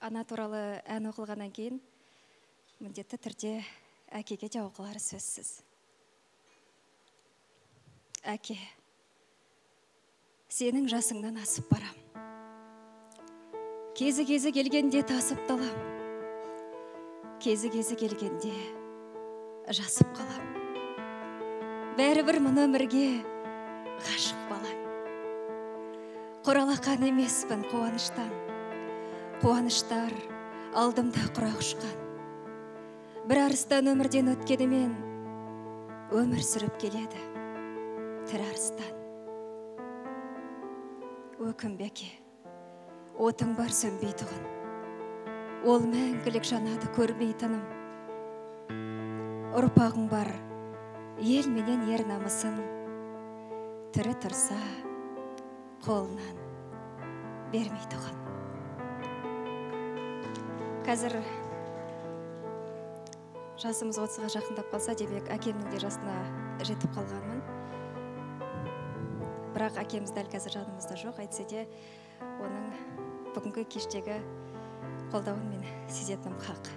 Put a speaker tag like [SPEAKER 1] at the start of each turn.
[SPEAKER 1] Ана туралы ән оқылғаннан кейін міндетті түрде әкеге де оқылары сөзсіз. Әке, сенің жасыңнан асып барам. Кезі-кезі келгенде тасып талам. Кезі-кезі келгенде жасып қалам. Бәрібір мұны өмірге ғашық балам. Құралақан емеспін қуаныштан. Қуаныштар алдымда құрақ ұшқан. Бір арыстан өмірден өткенімен өмір сүріп келеді тірі арыстан. Өкінбе, әке, отың бар сөнбейтұғын. Ол мәңгілік жанады көрмей тыным. Ұрпағың бар ел менен ер намысын, тірі тұрса қолынан бермейтұғын. Қазір жасымыз 30-ға жақындап қалса, демек әкемнің де жасына жетіп қалғанмын. Бірақ әкеміз дәл қазір жанымызда жоқ, әйтсе де оның бүгінгі кештегі қолдауын мен сезетінім хақ.